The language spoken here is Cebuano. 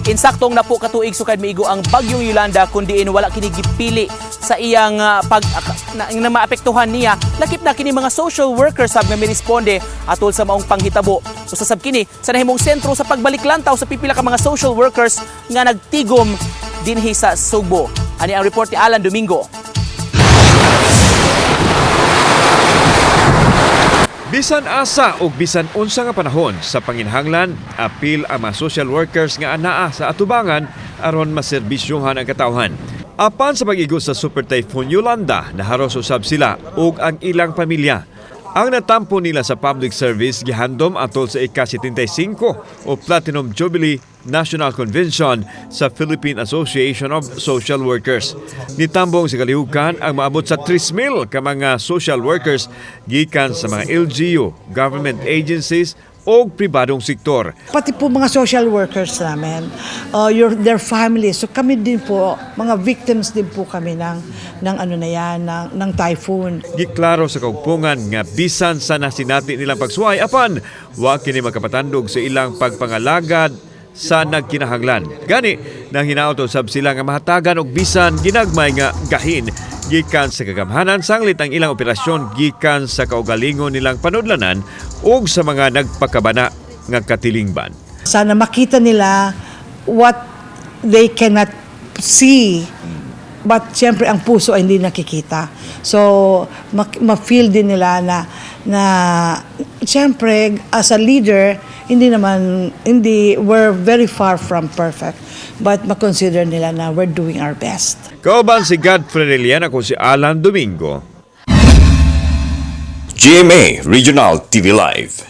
Insaktong napo ka tuig sukad miigo ang bagyong Yolanda, kun diin wala kini gipili sa iyang pag na maapektuhan niya. Lakip na kini mga social workers sab nga miresponde atol sa maong panghitabo. Usa sab kini sa nahimong sentro sa pagbaliklantaw sa pipila ka mga social workers nga nagtigom dinhi sa Sugbo. Ani ang report ni Alan Domingo. Bisan asa o bisan unsa nga panahon sa panginhanglan, apil ang mga social workers nga anaa sa atubangan aron maserbisyuhan ang katawhan. Apan sa pag-igo sa Super Typhoon Yolanda, naharos usab sila ug ang ilang pamilya. Ang natampo nila sa public service gihandom atol sa ika-75 o Platinum Jubilee National Convention sa Philippine Association of Social Workers. Nitambong sa kalihukan ang maabot sa 3,000 ka mga social workers gikan sa mga LGU, government agencies o pribadong sektor. Pati po mga social workers namin, their families. So kami din po, mga victims din po kami ng ano na yan, ng typhoon. Giklaro sa kaugpungan nga bisan sa nasinati nilang pagsuway apan wa kini makapatandog sa ilang pagpangalagad sa nagkinahanglan. Gani nang hinaot usab sila nga mahatagan og bisan ginagmay nga gahin gikan sa kagamhanan sanglit ang ilang operasyon gikan sa kaugalingon nilang panudlanan ug sa mga nagpakabana nga katilingban. Sana makita nila what they cannot see. But siyempre ang puso ay hindi nakikita. So ma-feel din nila na siyempre as a leader, hindi naman hindi we're very far from perfect, but ma-consider nila na we're doing our best. Kauban si Godfrey Relian, ako si Alan Domingo. GMA Regional TV Live.